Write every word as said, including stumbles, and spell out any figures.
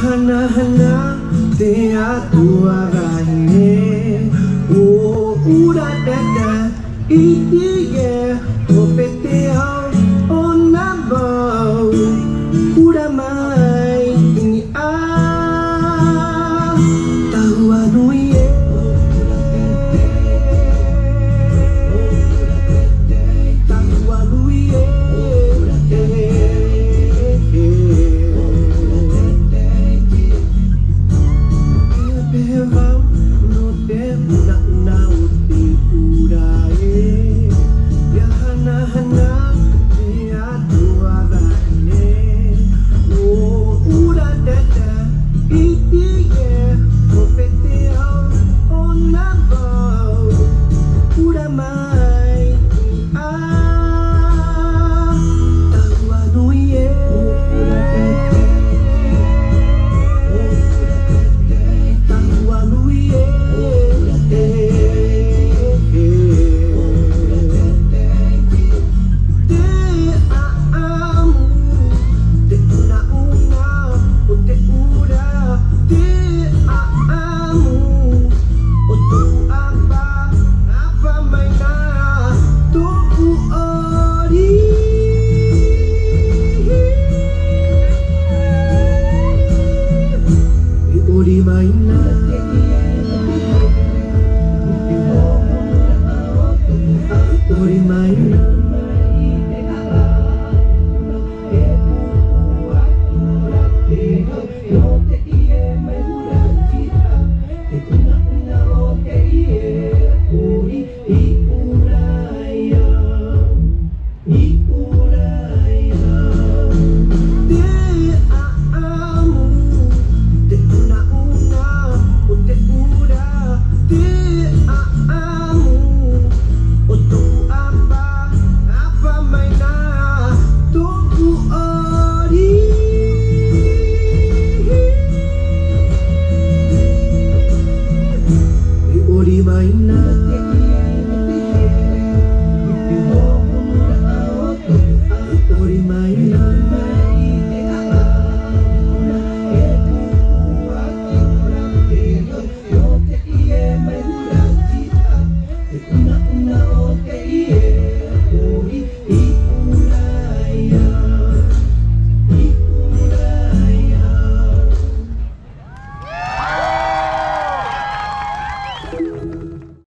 Hanahana te Atua vahine, ʻo ʻUratata i te hope te ao, ʻo nā mau ʻura mai i niʻa. Tahua nui ē, tahua nui ē. E pehe vau nō te unauna o te ʻura ē, ʻia hanahana te Atua vahine, ʻo ʻUratata i te hope te ao, ʻo nā mau ʻura mai i niʻa. Tahua nui ē, tahua nui ē. Te ʻāʻamu, te unauna o te ʻura, te ʻāʻamu o tō ʻāpā, ʻāpā mai na tōʻu ʻori. E ʻori mai na, e ʻori mai na.